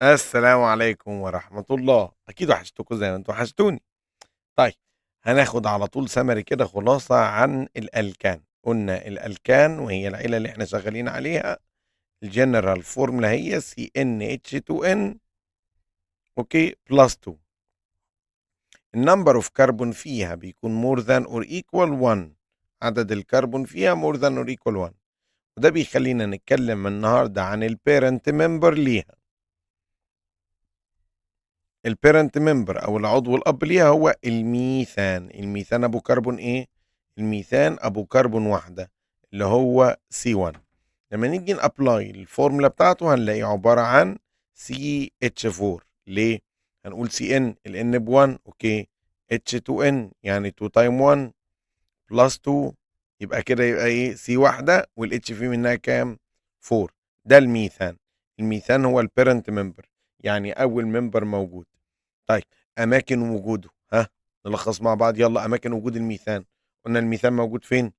السلام عليكم ورحمة الله. أكيد وحشتكم زي ما انتم وحشتوني. طيب هناخد على طول سمري كده، خلاصة عن الألكان. قلنا الألكان وهي العيلة اللي احنا شغالين عليها، ال general formula هي CnH2n okay plus 2. ال number of carbon فيها بيكون more than or equal 1، عدد الكربون فيها more than or equal 1، وده بيخلينا نتكلم النهارده عن ال parent member ليها. ال parent member او العضو الاب ليها هو الميثان. الميثان ابو كربون ايه؟ الميثان ابو كربون واحده اللي هو C1. لما نيجي ن apply ال formula بتاعته هنلاقيه عباره عن CH4. ليه؟ هنقول CN، ال N ب 1، okay، H2N يعني 2 time 1 plus 2، يبقى كده يبقى ايه؟ C واحده وال H فيه منها كام؟ 4. ده الميثان. الميثان هو ال parent member، يعني اول member موجود. طيب اماكن وجوده، ها نلخص مع بعض يلا. اماكن وجود الميثان، قلنا الميثان موجود فين؟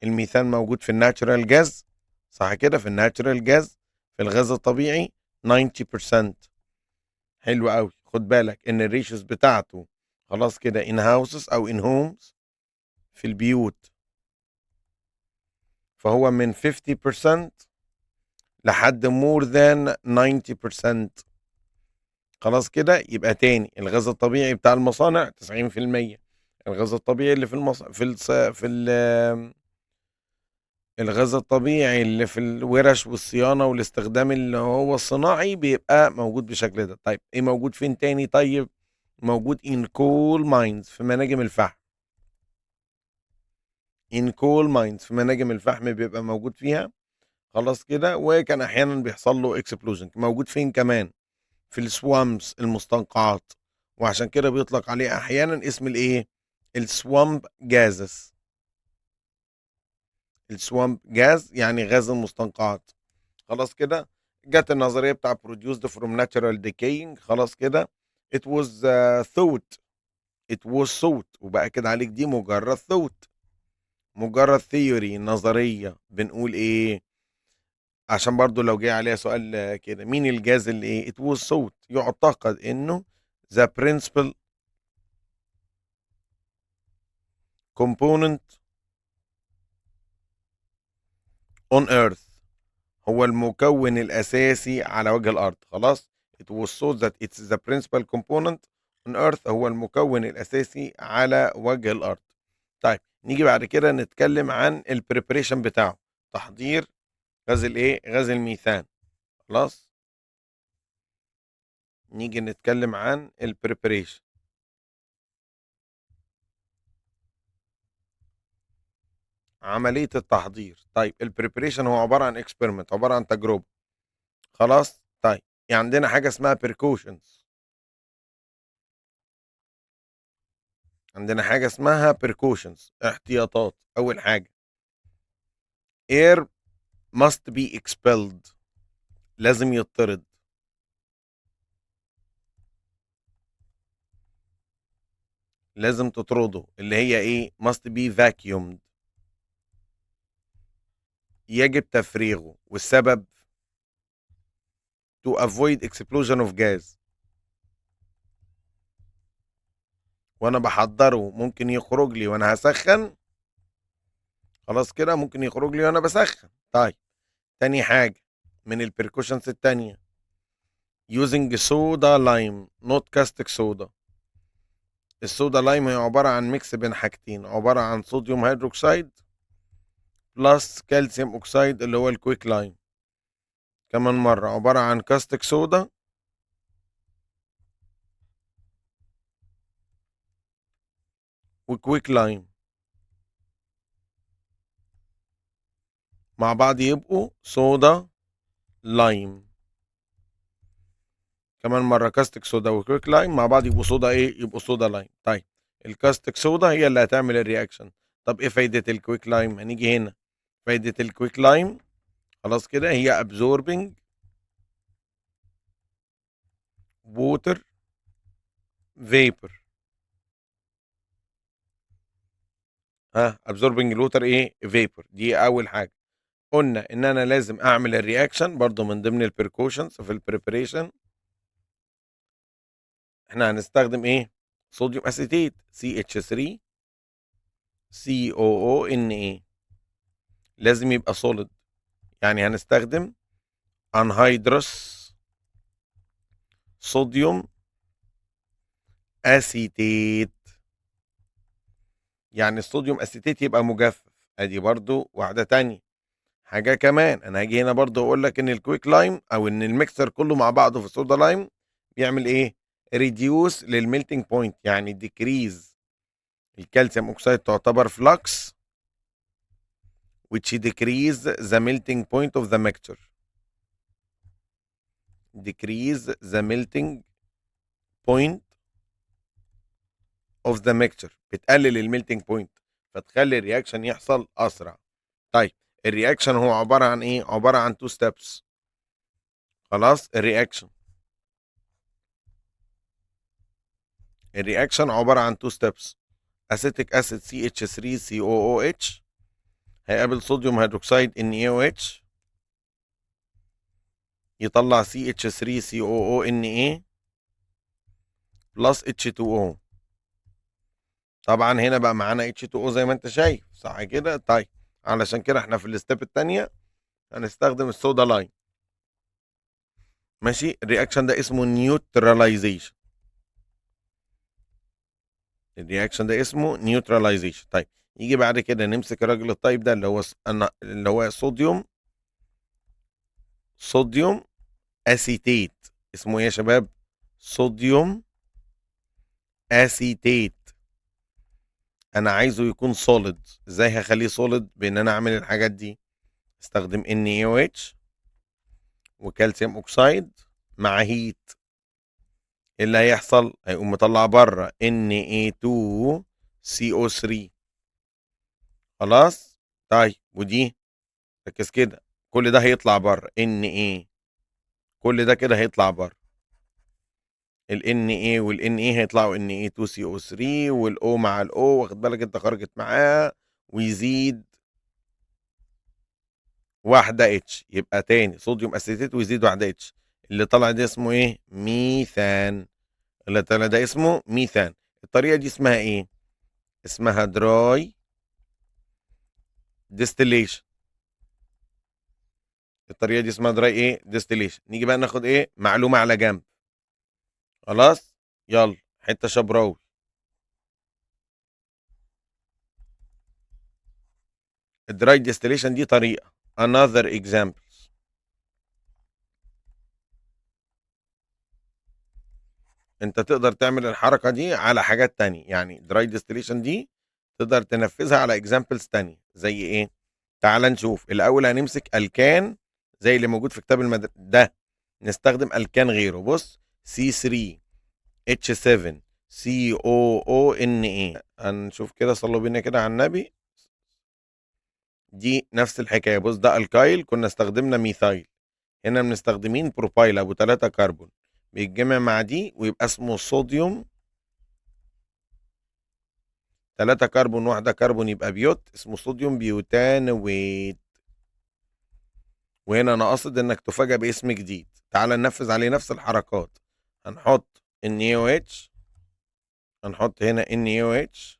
الميثان موجود في ال natural gas، صح كده؟ في ال natural gas، في الغاز الطبيعي 90%. حلو قوي. خد بالك ان ال ratios بتاعته خلاص كده in houses او in homes، في البيوت، فهو من 50% لحد more than 90%. خلاص كده. يبقى تاني الغاز الطبيعي بتاع المصانع 90%، الغاز الطبيعي اللي في المص... في الص... في ال... الغاز الطبيعي اللي في الورش والصيانة والاستخدام اللي هو الصناعي بيبقى موجود بالشكل ده. طيب ايه موجود فين تاني؟ طيب موجود in coal mines، في مناجم الفحم. in coal mines، في مناجم الفحم بيبقى موجود فيها. خلاص كده. وكان احيانا بيحصل له explosion. موجود فين كمان؟ في ال swamps، المستنقعات، وعشان كده بيطلق عليه احيانا اسم الايه؟ ال swamp gases. ال swamp gas يعني غاز المستنقعات. خلاص كده. جت النظريه بتاع produced from natural decaying. خلاص كده. it was thought، it was thought، وبقى كده عليك دي مجرد thought، مجرد theory، نظريه. بنقول ايه عشان برضو لو جه عليها سؤال كده، مين الجاز اللي ايه؟ it was thought، يعتقد انه the principal component on earth، هو المكون الأساسي على وجه الأرض. خلاص. it was thought that it's the principal component on earth، هو المكون الأساسي على وجه الأرض. طيب نيجي بعد كده نتكلم عن ال preparation بتاعه، تحضير غاز الايه؟ غاز الميثان. خلاص. نيجي نتكلم عن ال preparation. عملية التحضير. طيب ال preparation هو عبارة عن experiment، عبارة عن تجربة. خلاص. طيب يعني عندنا حاجة اسمها precautions، عندنا حاجة اسمها precautions، احتياطات. أول حاجة air must be expelled، لازم يطرد. لازم تطرده، اللي هي ايه؟ must be vacuumed، يجب تفريغه. والسبب to avoid explosion of gas، وانا بحضره ممكن يخرج لي وانا هسخن. خلاص كده، ممكن يخرج لي وانا بسخن. طيب تاني حاجة من ال precautions التانية، using soda lime not caustic soda. ال soda lime هي عبارة عن mix بين حاجتين، عبارة عن sodium hydroxide plus calcium oxide اللي هو ال quick lime. كمان مرة، عبارة عن caustic soda و quick lime مع بعض يبقوا soda lime. كمان مرة، caustic soda و quick lime مع بعض يبقوا صودا ايه؟ يبقوا soda lime. طيب ال caustic soda هي اللي هتعمل ال reaction. طب ايه فايدة ال quick lime؟ هنيجي هنا فايدة ال quick lime. خلاص كده، هي absorbing water vapor. ها absorbing water ايه؟ vapor. دي اول حاجة. قلنا ان انا لازم اعمل ال reaction برضو من ضمن ال precautions في ال preparation. احنا هنستخدم ايه؟ sodium acetate CH3 COONA، لازم يبقى solid، يعني هنستخدم anhydrous sodium acetate، يعني ال sodium acetate يبقى مجفف. ادي برضو واحدة تانية. حاجة كمان، انا هاجي هنا برضو اقول لك ان ال quick lime او ان ال mixture كله مع بعضه في ال soda lime بيعمل ايه؟ reduce لل melting point، يعني decrease. ال calcium oxide تعتبر flux which decrease the melting point of the mixture، decrease the melting point of the mixture، بتقلل ال melting point فتخلي ال reaction يحصل اسرع. طيب ال reaction هو عبارة عن ايه؟ عبارة عن 2 steps. خلاص، ال reaction عبارة عن 2 steps. acetic acid CH3COOH هيقابل sodium hydroxide NaOH يطلع CH3COONA plus H2O. طبعا هنا بقى معانا H2O زي ما انت شايف، صح كده؟ طيب علشان كده احنا في ال step التانية هنستخدم ال soda lime. ماشي، ال reaction ده اسمه neutralization. ال reaction ده اسمه neutralization. طيب يجي بعد كده نمسك الراجل الطيب ده اللي هو sodium acetate. اسمه ايه يا شباب؟ sodium acetate. انا عايزه يكون solid. ازاي هخليه solid؟ بان انا اعمل الحاجات دي، استخدم NaOH و calcium oxide مع heat. ايه اللي هيحصل؟ هيقوم مطلع بره Na2CO3. خلاص؟ طيب ودي ركز كده، كل ده هيطلع بره Na، كل ده كده هيطلع بره. ال Na وال Na هيطلعوا Na2CO3، وال O مع ال O واخد بالك انت خرجت معاه، ويزيد واحدة H. يبقى تاني sodium acetate ويزيد واحدة H. اللي طلع ده اسمه ايه؟ ميثان. اللي طلع ده اسمه ميثان. الطريقة دي اسمها ايه؟ اسمها dry distillation. الطريقة دي اسمها dry ايه؟ distillation. نيجي بقى ناخد ايه؟ معلومة على جنب. خلاص؟ يلا حتة شبراوي. ال dry distillation دي طريقة. another examples. انت تقدر تعمل الحركة دي على حاجات تانية، يعني dry distillation دي تقدر تنفذها على examples تانية. زي ايه؟ تعال نشوف. الاول هنمسك الكان زي اللي موجود في كتاب المدرسة ده، نستخدم الكان غيره. بص C3H7 COONA. هنشوف كده، صلوا بينا كده على النبي. دي نفس الحكاية. بص ده alkyl، كنا استخدمنا methyl، هنا بنستخدمين propyl ابو 3 كربون، بيتجمع مع دي ويبقى اسمه صوديوم 3 كربون واحدة كربون، يبقى but، اسمه sodium butanoate. وهنا انا قاصد انك تفاجأ باسم جديد. تعال ننفذ عليه نفس الحركات. هنحط NaOH، هنحط هنا NaOH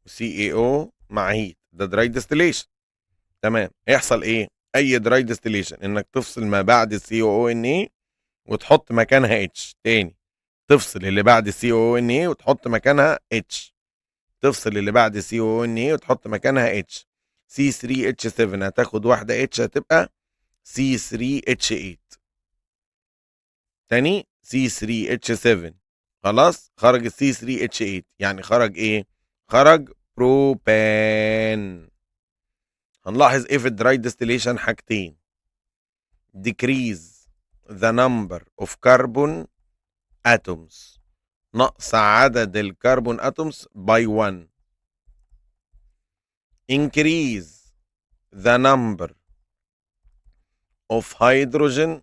CaO مع heat، ده dry distillation. تمام. هيحصل ايه؟ اي dry distillation انك تفصل ما بعد COONA وتحط مكانها H. تاني تفصل اللي بعد COONA وتحط مكانها H، تفصل اللي بعد COONA وتحط مكانها H. C3H7 هتاخد واحدة H، هتبقى C3H8. تاني C3H7، خلاص خرج C3H8، يعني خرج ايه؟ خرج بروبان. هنلاحظ ايه في ال dry distillation؟ حاجتين: decrease the number of carbon atoms، نقص عدد ال carbon atoms by 1، increase the number of hydrogen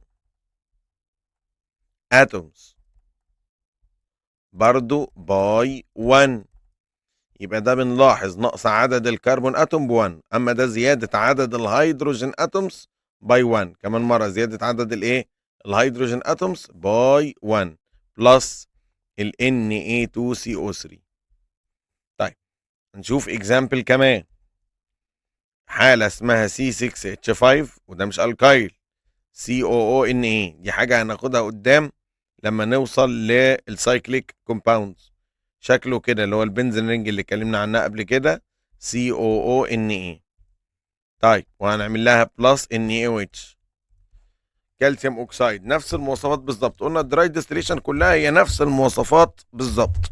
atoms برضو by 1. يبقى ده بنلاحظ نقص عدد ال carbon atom ب 1، اما ده زيادة عدد ال hydrogen atoms by 1. كمان مرة زيادة عدد الايه؟ ال hydrogen atoms by 1 plus ال Na2CO3. طيب نشوف example كمان، حالة اسمها C6H5 وده مش alkyl، COONA، دي حاجة هناخدها قدام لما نوصل لل cyclic compounds. شكله كده اللي هو ال benzene ring اللي اتكلمنا عنها قبل كده، COONA. طيب وهنعمل لها plus NaOH، calcium oxide، نفس المواصفات بالظبط. قلنا ال dry distillation كلها هي نفس المواصفات بالظبط.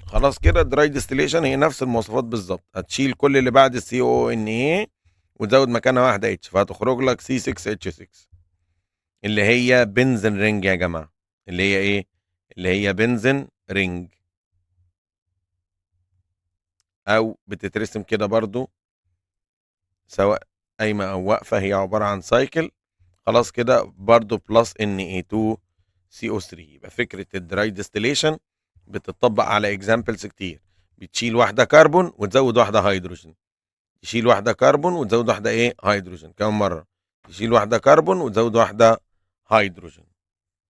خلاص كده ال dry distillation هي نفس المواصفات بالظبط، هتشيل كل اللي بعد ال COONA وتزود مكانها واحدة H، فهتخرج لك C6H6 اللي هي benzene ring يا جماعة، اللي هي ايه؟ اللي هي benzene ring، او بتترسم كده برضو سواء قايمة او واقفة، هي عبارة عن cycle. خلاص كده برضو plus Na2CO3. يبقى فكرة ال dry distillation بتطبق على examples كتير، بتشيل واحدة كربون وتزود واحدة هيدروجين، تشيل واحدة كربون وتزود واحدة ايه؟ هيدروجين. كمان مرة تشيل واحدة كربون وتزود واحدة هيدروجين.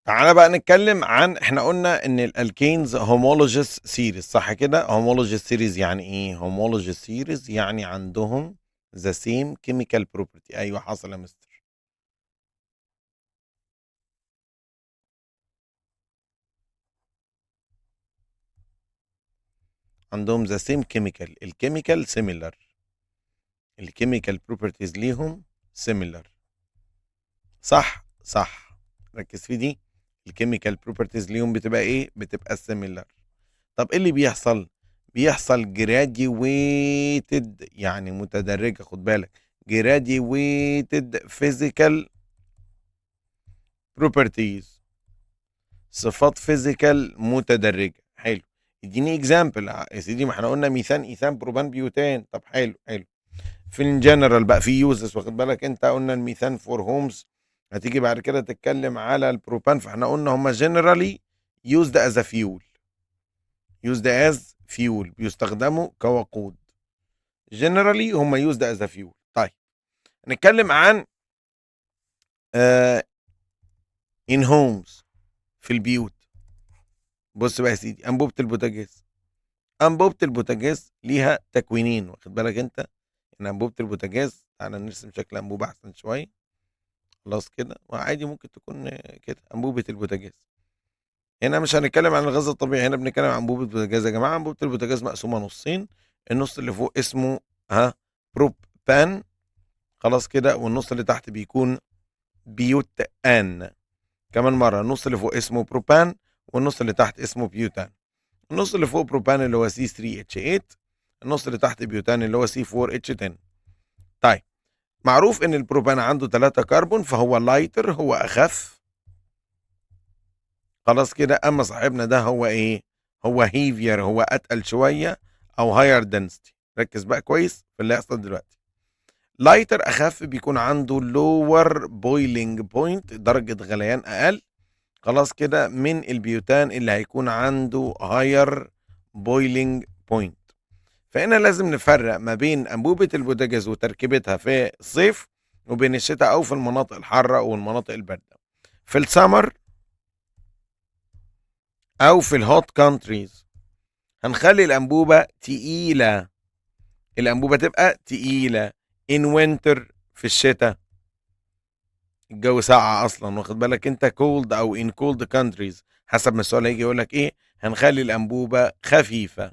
تعالى بقى نتكلم عن، احنا قلنا ان ال alkanes homologous series صح كده؟ homologous series يعني ايه؟ homologous series يعني عندهم the same chemical property. ايوه حصل يا مستر. عندهم the same chemical، ال chemical similar، ال chemical properties ليهم similar. صح صح، ركز في دي، ال chemical properties ليهم بتبقى ايه؟ بتبقى similar. طب ايه اللي بيحصل؟ بيحصل graduated، يعني متدرجة، خد بالك، graduated physical properties، صفات physical متدرجة. حلو، اديني example يا سيدي. ما احنا قلنا ميثان، ايثان، بروبان، بيوتان. طب حلو حلو، في الجنرال بقى في uses، واخد بالك انت، قلنا الميثان for homes، هتيجي بعد كده تتكلم على البروبان، فاحنا قلنا هما generally used as fuel، used as fuel، بيستخدموا كوقود، generally هما used as fuel. طيب نتكلم عن in homes، في البيوت. بص بقى يا سيدي، انبوبة البوتاجاز، انبوبة البوتاجاز ليها تكوينين، واخد بالك انت، ان انبوبة البوتاجاز، تعالى نرسم شكل انبوبة احسن شوية. خلاص كده، وعادي ممكن تكون كده انبوبة البوتاجاز. هنا مش هنتكلم عن الغاز الطبيعي، هنا بنتكلم عن انبوبة البوتاجاز يا جماعة. انبوبة البوتاجاز مقسومة نصين، النص اللي فوق اسمه بروبان، خلاص كده، والنص اللي تحت بيكون بيوتان. كمان مرة، النص اللي فوق اسمه بروبان والنص اللي تحت اسمه بيوتان. النص اللي فوق بروبان اللي هو C3H8، النص اللي تحت بيوتان اللي هو C4H10. طيب معروف ان البروبان عنده 3 كربون، فهو lighter، هو اخف. خلاص كده. اما صاحبنا ده هو ايه؟ هو heavier، هو اتقل شوية او higher density. ركز بقى كويس في اللي هيحصل دلوقتي. lighter اخف، بيكون عنده lower boiling point، درجه غليان اقل. خلاص كده، من البيوتان اللي هيكون عنده higher boiling point. فهنا لازم نفرق ما بين انبوبة البوتاجاز وتركيبتها في الصيف وبين الشتاء او في المناطق الحارة والمناطق البارده. في السمر او في ال hot countries هنخلي الانبوبة تقيلة، الانبوبة تبقى تقيلة. in winter في الشتاء الجو ساقع اصلا، واخد بالك انت، cold او in cold countries حسب ما السؤال هيجي يقول لك ايه، هنخلي الانبوبة خفيفة.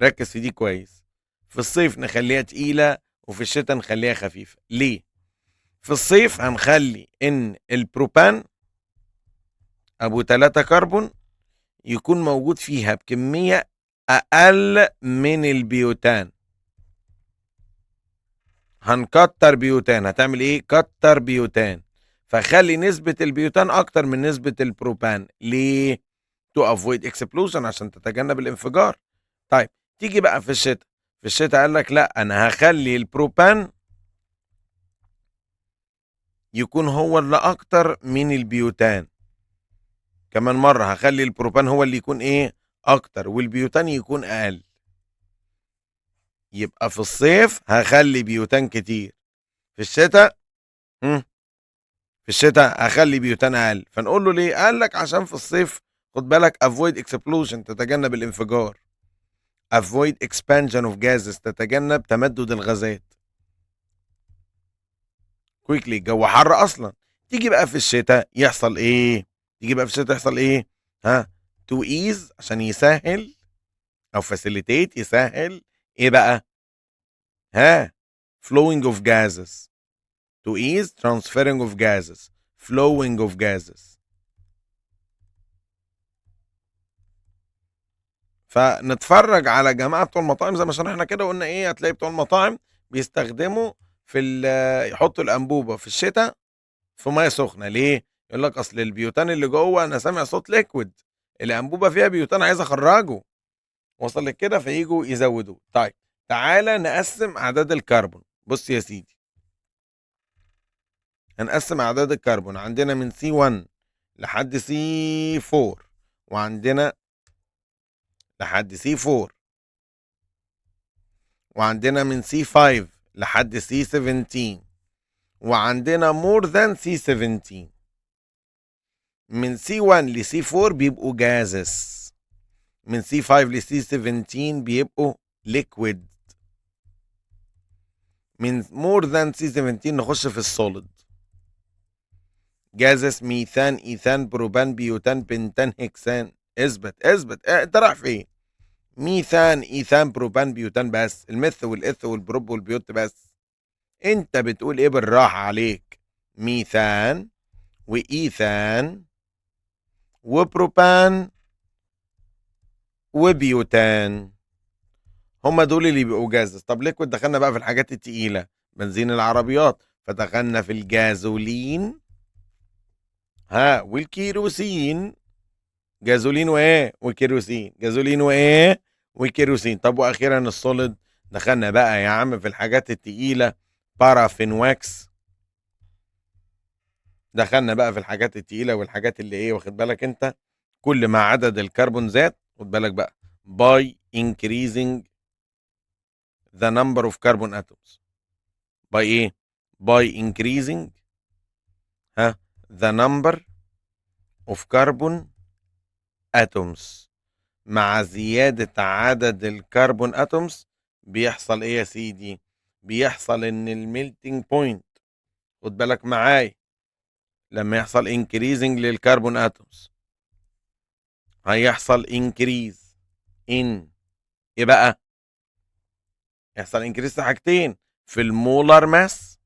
ركز في دي كويس. في الصيف نخليها تقيلة وفي الشتاء نخليها خفيفة. ليه؟ في الصيف هنخلي ان البروبان ابو 3 كربون يكون موجود فيها بكمية اقل من البيوتان. هنكتر بيوتان، هتعمل ايه؟ كتر بيوتان، فخلي نسبة البيوتان اكتر من نسبة البروبان. ليه؟ to avoid explosion، عشان تتجنب الانفجار. طيب تيجي بقى في الشتاء، في الشتاء قال لك لا، انا هخلي البروبان يكون هو اللي اكتر من البيوتان. كمان مرة هخلي البروبان هو اللي يكون ايه؟ اكتر، والبيوتان يكون اقل. يبقى في الصيف هخلي بيوتان كتير، في الشتاء في الشتاء اخلي بيوتان اقل. فنقول له ليه؟ قال لك عشان في الصيف خد بالك avoid explosion، تتجنب الانفجار، avoid expansion of gases، تتجنب تمدد الغازات quickly، الجو حر اصلا. تيجي بقى في الشتاء يحصل ايه؟ تيجي بقى في الشتاء يحصل ايه؟ ها، to ease عشان يسهل او facilitate، يسهل ايه بقى؟ ها، flowing of gases، to ease transferring of gases، flowing of gases. فنتفرج على جماعة بتوع المطاعم زي ما شرحنا كده وقلنا ايه، هتلاقي بتوع المطاعم بيستخدموا في يحطوا الانبوبة في الشتاء في مية سخنة. ليه؟ يقول لك اصل البيوتان اللي جوه انا سامع صوت liquid، الانبوبة فيها بيوتان عايز اخرجه، وصل لك كده، فييجوا يزودوه. طيب تعالى نقسم اعداد الكربون. بص يا سيدي، هنقسم اعداد الكربون عندنا من C1 لحد C4، وعندنا لحد C4، وعندنا من C5 لحد C17، وعندنا more than C17. من C1 ل C4 بيبقوا gases، من C5 ل C17 بيبقوا liquid، من more than C17 نخش في ال solid. gases ميثان، ايثان، بروبان، بيوتان، بنتان، هكسان. اثبت اثبت، انت رايح فين؟ ميثان، ايثان، بروبان، بيوتان بس، الميث والاث والبروب والبيوت بس. انت بتقول ايه؟ بالراحة عليك. ميثان وايثان وبروبان وبيوتان، هما دول اللي بيبقوا gases. طب liquid دخلنا بقى في الحاجات التقيله، بنزين العربيات، فدخلنا في الجازولين ها والكيروسين. جازولين وايه؟ وكيروسين. جازولين وايه؟ وكيروسين. طب واخيرا ال solid، دخلنا بقى يا عم في الحاجات التقيله، paraffin wax. دخلنا بقى في الحاجات التقيله والحاجات اللي ايه، واخد بالك انت، كل ما عدد الكربون زاد، خد بالك بقى by increasing the number of carbon atoms، by ايه؟ by increasing ها the number of carbon atoms. مع زيادة عدد ال carbon atoms بيحصل ايه يا سيدي؟ بيحصل ان ال melting point، خد بالك معايا، لما يحصل increasing لل carbon atoms هيحصل increase in ايه بقى؟ يحصل increase في حاجتين، في ال molar mass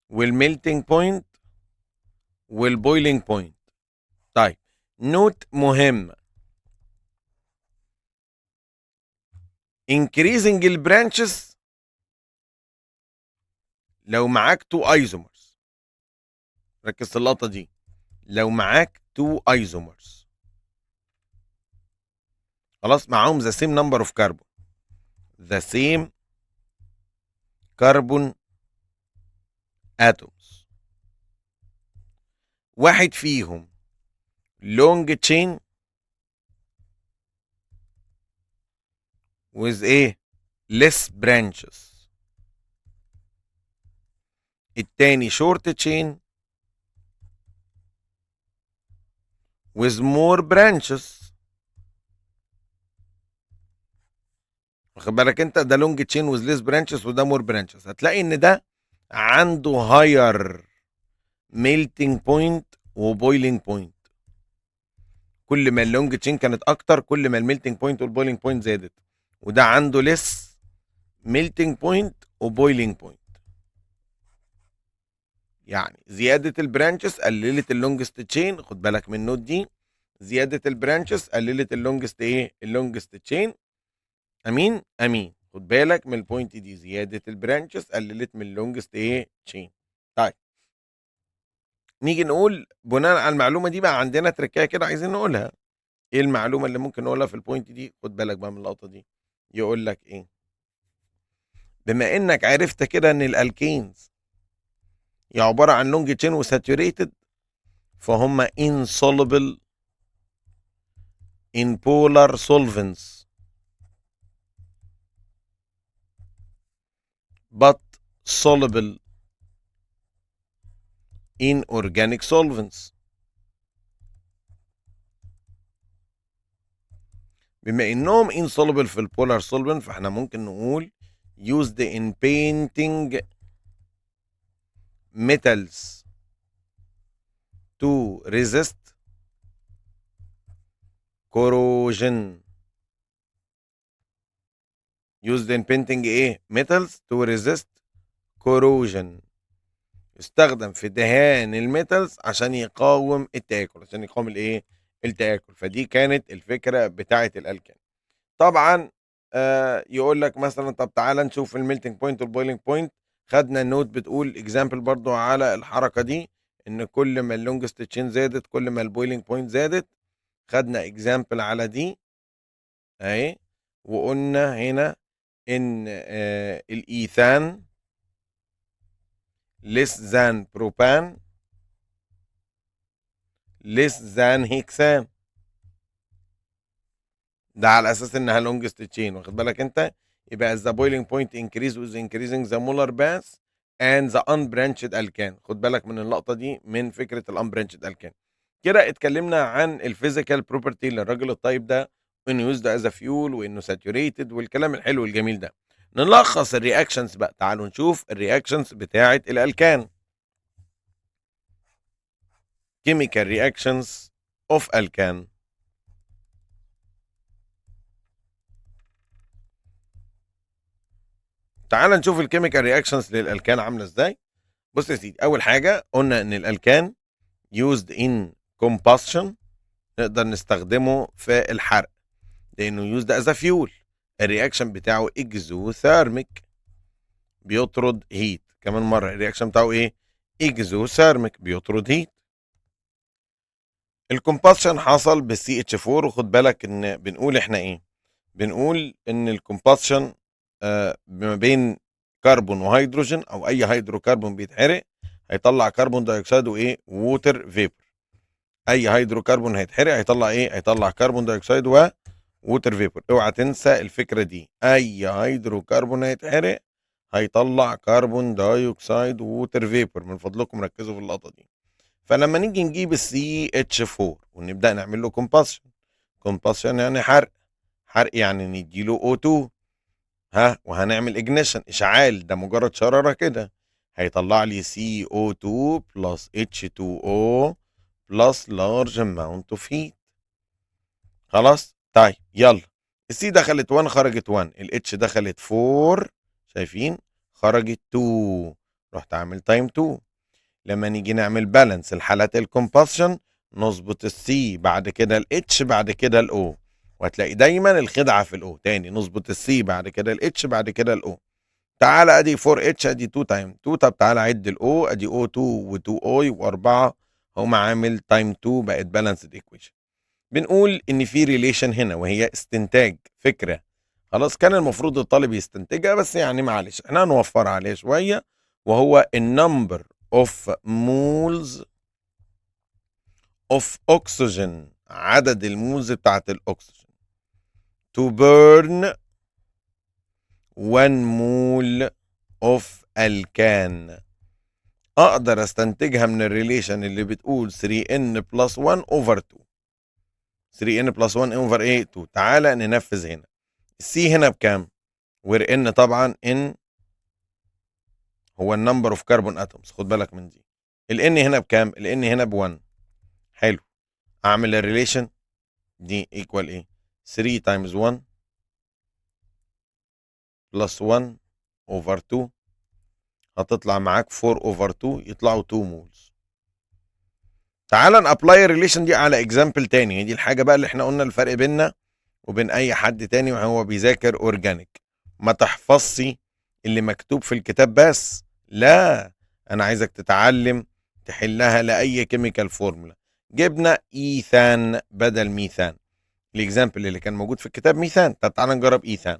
وال melting point وال boiling point. طيب note مهم، increasing ال branches لو معاك two isomers، ركز في اللقطة دي، لو معاك two isomers خلاص معاهم the same number of carbon، the same carbon atoms، واحد فيهم long chain with ايه؟ less branches، التاني short chain with more branches. واخد بالك انت، ده long chain with less branches وده more branches. هتلاقي ان ده عنده higher melting point و boiling point. كل ما ال long chain كانت اكتر كل ما ال melting point وال boiling point زادت، وده عنده less melting point و boiling point. يعني زيادة ال branches قللت ال longest chain، خد بالك من ال note دي، زيادة ال branches قللت ال longest ايه؟ ال longest chain. امين امين، خد بالك من ال point دي، زيادة ال branches قللت من ال longest ايه؟ chain. طيب نيجي نقول بناء على المعلومة دي بقى عندنا تركايه كده عايزين نقولها. ايه المعلومة اللي ممكن نقولها في ال point دي؟ خد بالك بقى من اللقطة دي. يقول لك ايه؟ بما انك عرفت كده ان ال alkanes هي عبارة عن long chain و saturated، فهم insoluble in polar solvents but soluble in organic solvents. بما انهم insoluble في ال polar solvent فاحنا ممكن نقول used in painting metals to resist corrosion. used in painting ايه؟ metals to resist corrosion. يستخدم في دهان ال metals عشان يقاوم التآكل، عشان يقاوم الايه؟ التآكل. فدي كانت الفكرة بتاعة الألكان. طبعا يقول لك مثلا طب تعالى نشوف ال melting point وال boiling point. خدنا ال note بتقول example برضو على الحركة دي، ان كل ما ال longest chain زادت كل ما ال boiling point زادت. خدنا example على دي اهي، وقلنا هنا ان ال ethane less than propane less than hexane، ده على اساس انها longest chain، واخد بالك انت؟ يبقى the boiling point increase with increasing the molar mass and the unbranched alkane. خد بالك من اللقطة دي، من فكرة ال unbranched alkane. كده اتكلمنا عن ال physical property للراجل الطيب ده، وانه used as a fuel وانه saturated والكلام الحلو الجميل ده. نلخص ال reactions بقى، تعالوا نشوف ال reactions بتاعة ال alkane. chemical reactions of alkane. تعال نشوف ال chemical reactions لل alkane عامله ازاي. بص يا سيدي، اول حاجة قلنا ان ال alkane used in combustion، نقدر نستخدمه في الحرق لانه used as a fuel. ال reaction بتاعه exothermic، بيطرد heat. كمان مرة ال reaction بتاعه ايه؟ exothermic، بيطرد heat. ال combustion حصل بال CH4، وخد بالك ان بنقول احنا ايه؟ بنقول ان ال combustion ما بين كربون وهيدروجين او اي هيدروكربون بيتحرق هيطلع carbon dioxide وايه؟ water vapor. اي هيدروكربون هيتحرق هيطلع ايه؟ هيطلع carbon dioxide و water vapor. اوعى تنسى الفكرة دي، اي هيدروكربون هيتحرق هيطلع carbon dioxide و water vapor. من فضلكم ركزوا في اللقطة دي. فلما نيجي نجيب ال CH4 ونبدا نعمل له combustion، combustion يعني حرق، حرق يعني نديله O2، ها، وهنعمل ignition اشعال، ده مجرد شراره كده، هيطلع لي CO2 plus H2O plus large amount of heat. خلاص؟ طيب يلا، ال C دخلت 1 خرجت 1، ال H دخلت 4، شايفين؟ خرجت 2، رحت عامل time 2. لما نيجي نعمل balance الحالات ال combustion نظبط ال C بعد كده ال H بعد كده ال O، وهتلاقي دايما الخدعه في ال O. تاني نظبط ال C بعد كده ال H بعد كده ال O. تعالى ادي 4 H ادي 2 time 2، طب تعالى عد ال O، ادي O 2 و2 O و4، هقوم عامل time 2، بقت balanced equation. بنقول ان في relation هنا وهي استنتاج فكرة، خلاص كان المفروض الطالب يستنتجها، بس يعني معلش احنا هنوفر عليه شوية، وهو ال number of moles of oxygen، عدد ال moles بتاعت الاكسجين to burn 1 mole of alkane. اقدر استنتجها من ال relation اللي بتقول 3n plus 1 over 2. 3n plus 1 over ايه؟ 2. تعالى ننفذ هنا. ال C هنا بكام؟ where n طبعا n هو ال number of carbon atoms، خد بالك من دي. ال n هنا بكام؟ ال n هنا ب 1. حلو، اعمل ال relation دي equal ايه؟ 3 times 1 plus 1 over 2، هتطلع معاك 4 over 2، يطلعوا 2 moles. تعال ن apply ال relation دي على example تاني. دي الحاجة بقى اللي احنا قلنا الفرق بيننا وبين اي حد تاني وهو بيذاكر organic. ما تحفظش اللي مكتوب في الكتاب بس، لا، انا عايزك تتعلم تحلها لاي chemical formula. جبنا ايثان بدل ميثان، ال example اللي كان موجود في الكتاب ميثان. طب تعالى نجرب ايثان.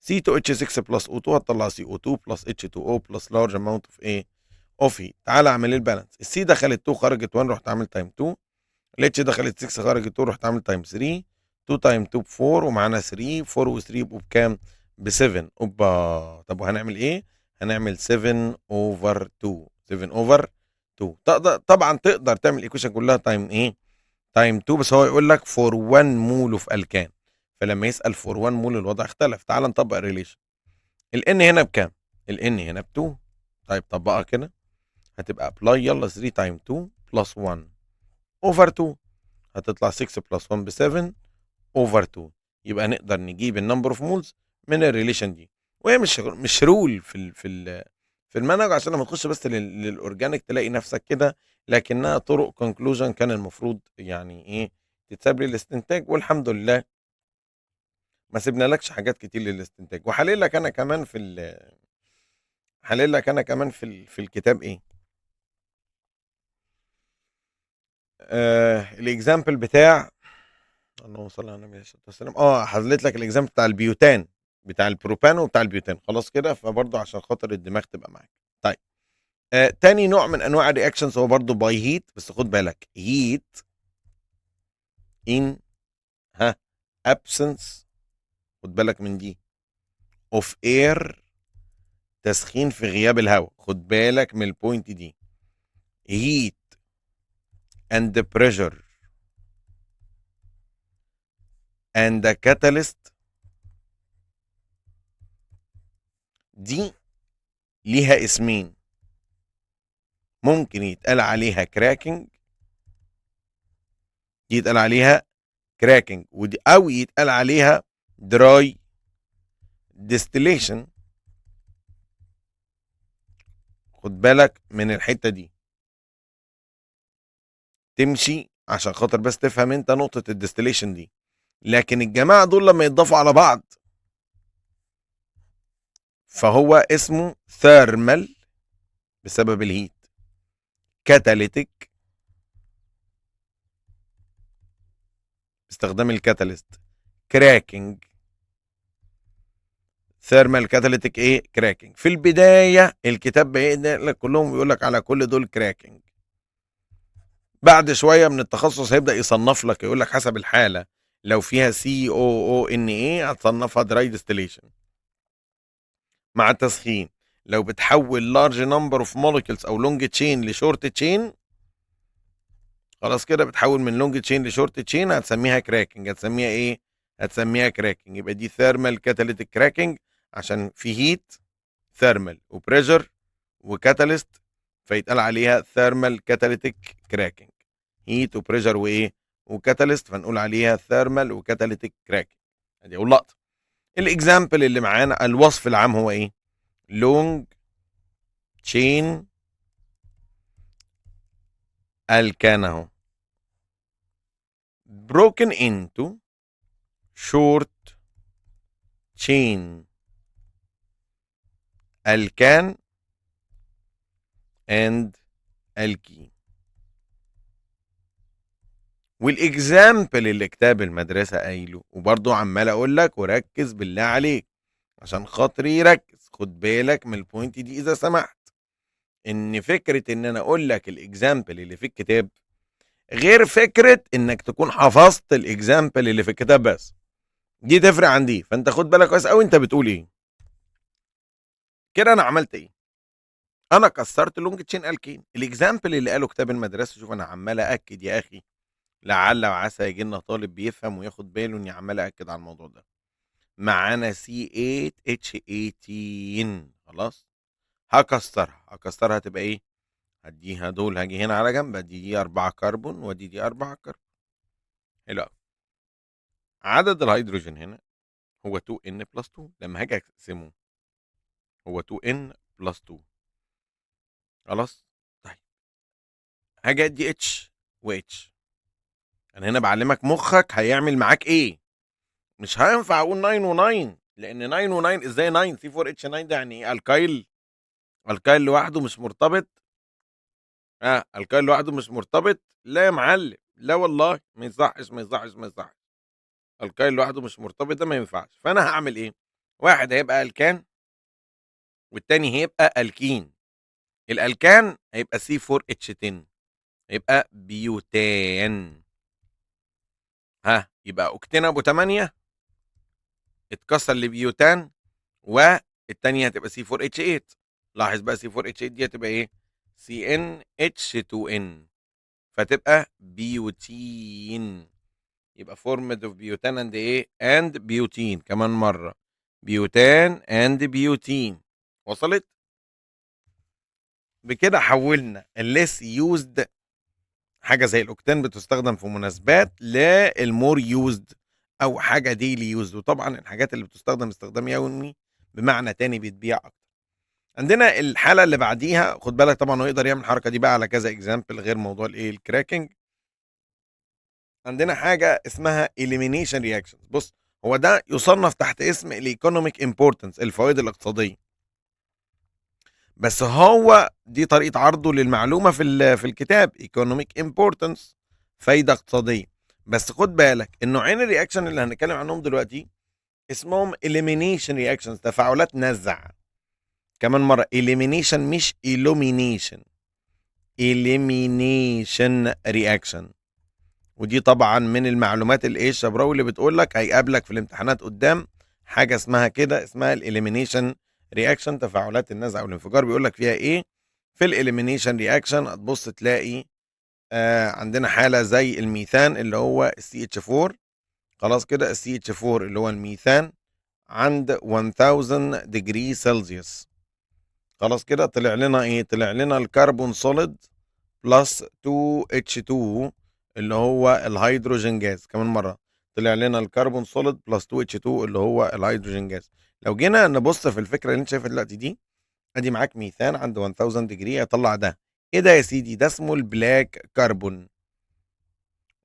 C2H6 plus O2 هتطلع CO2 plus H2O plus large amount of ايه؟ of heat. تعالى اعمل ال balance. ال C دخلت 2 خرجت 1، رحت عامل time 2. ال H دخلت 6 خرجت 2، رحت عامل time 3. 2 time 2 ب 4، ومعانا 3، 4 و 3 يبقوا بكام؟ ب 7. اوبا، طب وهنعمل ايه؟ هنعمل 7 over 2. 7 over 2. تقدر طبعا تقدر تعمل equation كلها time ايه؟ time 2، بس هو يقول لك for 1 mole of alkane، فلما يسال for 1 مول الوضع اختلف. تعال نطبق ال relation. ال n هنا بكام؟ ال n هنا ب 2. طيب طبقها كده، هتبقى apply يلا 3 time 2 plus 1 over 2، هتطلع 6 plus 1 ب 7 over 2. يبقى نقدر نجيب ال number of moles من ال relation دي، وهي مش rule في المنهج، عشان لما تخش بس لل organic تلاقي نفسك كده، لكنها طرق conclusion كان المفروض يعني ايه تتساب للاستنتاج، والحمد لله ما سيبنا لكش حاجات كتير للاستنتاج. وحلل لك انا كمان في حلل لك انا كمان في الكتاب ايه ال example بتاع، اللهم صل على النبي عليه الصلاة والسلام، حليت لك ال example بتاع البيوتان، بتاع البروبان وبتاع البيوتان، خلاص كده، فبرضه عشان خاطر الدماغ تبقى معاك. طيب تاني نوع من انواع ال reactions هو برضه by heat، بس خد بالك heat in ها absence، خد بالك من دي، of air، تسخين في غياب الهواء، خد بالك من ال point دي، heat and pressure and the catalyst، دي ليها اسمين، ممكن يتقال عليها cracking، دي يتقال عليها cracking، ودي او يتقال عليها dry distillation. خد بالك من الحتة دي، تمشي عشان خاطر بس تفهم انت نقطة ال distillation دي. لكن الجماعة دول لما يتضافوا على بعض فهو اسمه thermal بسبب ال heat، catalytic باستخدام ال catalyst، cracking، thermal catalytic ايه؟ cracking. في البداية الكتاب بيقول لك كلهم، بيقول لك على كل دول cracking. بعد شوية من التخصص هيبدأ يصنف لك، يقول لك حسب الحالة، لو فيها C O O N A هتصنفها dry distillation مع التسخين، لو بتحول large number of molecules او long chain ل short chain، خلاص كده بتحول من long chain ل short chain هتسميها cracking. هتسميها ايه؟ هتسميها cracking. يبقى دي thermal catalytic cracking عشان في heat thermal و pressure و catalyst، فيتقال عليها thermal catalytic cracking. heat و pressure وايه؟ و catalyst، فنقول عليها thermal و catalytic cracking. ادي اول لقطة. ال example اللي معانا الوصف العام هو ايه؟ long chain alkane اهو broken into short chain alkane and alkene. وال example اللي كتاب المدرسة قايله، وبرضه عمال اقول لك وركز بالله عليك عشان خاطري ركز، خد بالك من ال point دي اذا سمحت، ان فكرة ان انا اقول لك ال example اللي في الكتاب غير فكرة انك تكون حفظت ال example اللي في الكتاب بس، دي تفرق عن دي، فانت خد بالك كويس قوي انت بتقول ايه. كده انا عملت ايه؟ انا كسرت long chain alkane. ال example اللي قاله كتاب المدرسة، شوف انا عمال اكد يا اخي لعل وعسى يجي لنا طالب بيفهم وياخد باله اني عمال اكد على الموضوع ده. معانا C8H18، خلاص هكسرها، هكسرها تبقى ايه؟ هديها دول، هاجي هنا على جنب، ادي دي 4 كربون وادي دي 4 كربون. حلو قوي. عدد الهيدروجين هنا هو 2n plus 2، لما هاجي اقسمه هو 2n plus 2، خلاص. طيب هاجي ادي H و H، انا هنا بعلمك مخك هيعمل معاك ايه. مش هينفع اقول 9 و9، لان 9 و9 ازاي 9 C4H9 ده يعني ايه؟ alkyl، alkyl لوحده مش مرتبط، alkyl لوحده مش مرتبط، لا يا معلم، لا والله ما يصحش ما يصحش ما يصحش، alkyl لوحده مش مرتبط ده ما ينفعش. فانا هعمل ايه؟ واحد هيبقى الكان والتاني هيبقى الكين. الالكان هيبقى C4H10، هيبقى بيوتان. ها يبقى اوكتين ابو 8 اتكسر لبيوتان، والتانية هتبقى C4H8. لاحظ بقى C4H8 دي هتبقى ايه؟ Cn H 2 n، فتبقى butene. يبقى formed of butane and ايه؟ and butene. كمان مره، butane and butene. وصلت؟ بكده حولنا ال less used، حاجة زي الاوكتان بتستخدم في مناسبات، لل more used او حاجة daily used. وطبعا الحاجات اللي بتستخدم استخدام يومي بمعنى تاني بتبيع اكتر. عندنا الحالة اللي بعديها، خد بالك طبعا هو يقدر يعمل الحركة دي بقى على كذا example غير موضوع الايه؟ ال cracking. عندنا حاجة اسمها elimination reactions. بص، هو ده يصنف تحت اسم ال economic importance، الفوائد الاقتصاديه، بس هو دي طريقه عرضه للمعلومة في الكتاب، economic importance، فايده اقتصاديه. بس خد بالك، النوعين ال reaction اللي هنتكلم عنهم دلوقتي اسمهم elimination reactions، تفاعلات نزع. كمان مرة، elimination مش illumination، elimination reaction. ودي طبعا من المعلومات الايه الشبراوي اللي بتقول لك هيقابلك في الامتحانات قدام حاجة اسمها كده، اسمها ال elimination reaction، تفاعلات النزع والانفجار. بيقول لك فيها ايه في ال elimination reaction؟ هتبص تلاقي عندنا حاله زي الميثان اللي هو ال CH 4. خلاص كده، ال CH 4 اللي هو الميثان عند 1000 degree Celsius. خلاص كده، طلع لنا ايه؟ طلع لنا ال carbon solid plus 2 H 2 اللي هو ال hydrogen gas. كمان مره، طلع لنا ال carbon solid plus 2 H 2 اللي هو ال hydrogen gas. لو جينا نبص في الفكرة اللي انت شايفها دلوقتي دي، ادي معاك ميثان عند 1000 degree يطلع ده. ايه ده يا سيدي؟ ده اسمه ال black carbon.